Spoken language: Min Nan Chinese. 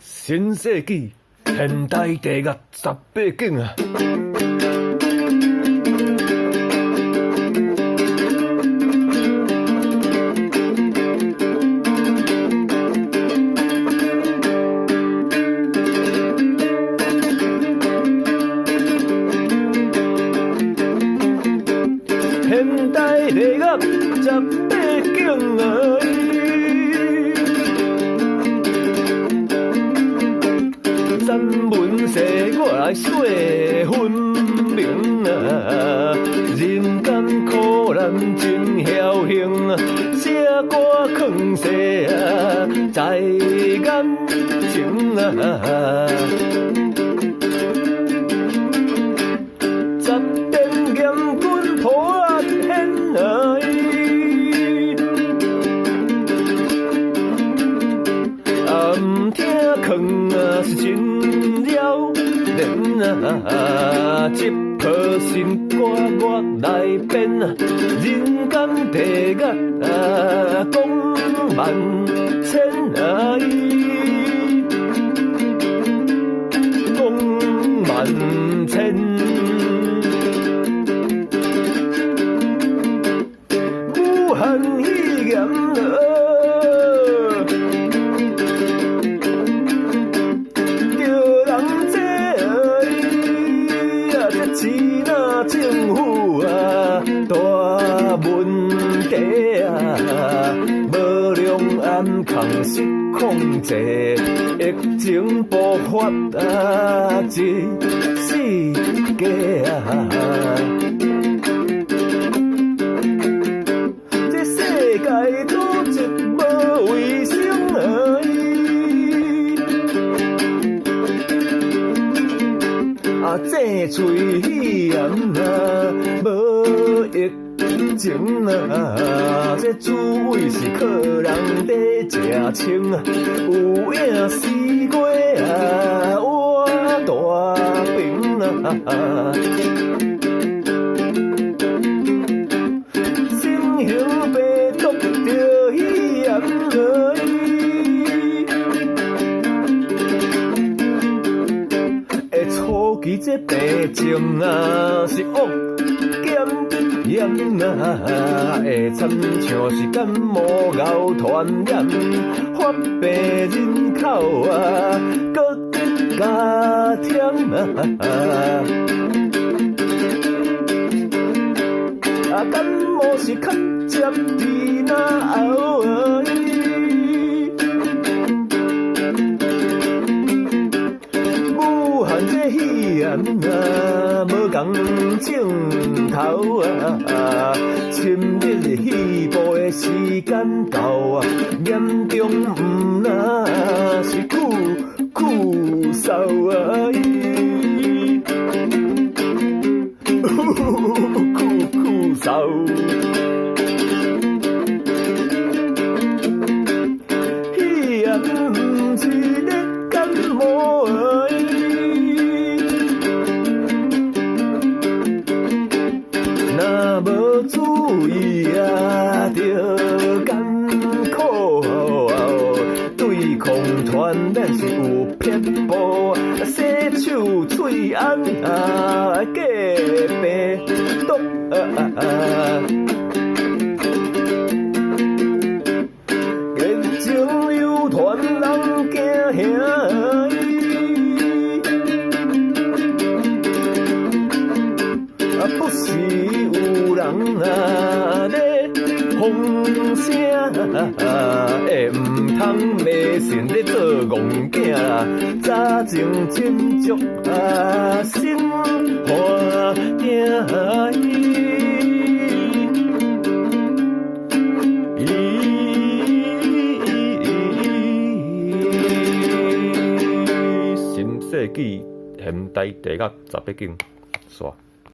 新世紀現代地獄十八景啊！現代地獄十八景啊！三文世我來說分明啊，人間苦難真僥倖，寫歌囥世啊，在眼前啊。十殿閻君普現啊！啊，毋聽勸啊是真了然啊！這鋪新歌我來編，人間地獄啊，講萬千啊，講萬千。武漢肺炎著人這啊，這支那政府啊，大問題啊，無量暗控失控制，疫情爆發啊，一世界啊。這世界組織無衛生啊！啊，這喙肺炎啊，無疫情啊，這主委是靠人佇食穿，有影死過啊，活大兵啊！新型病毒著肺炎欸，初期這病症啊是惡檢驗啊，會親像是感冒𠢕傳染，發病人口啊，閣加添啊。啊，感冒是較接佇哪後欸？武漢這肺炎啊，無仝症頭啊，深入肺部的時間到啊，嚴重毋若是咳咳嗽啊，咳咳嗽。肺炎毋是咧感冒欸，若無注意啊，著艱苦。對抗傳染是有撇步，洗手喙罨啊，過病毒啊。疫情流傳人驚嚇，啊，不時有人啊咧放聲，會毋通迷信咧做戇囝啦，早前斟酌啊，心寒驚。新世紀現代地獄十八景，煞。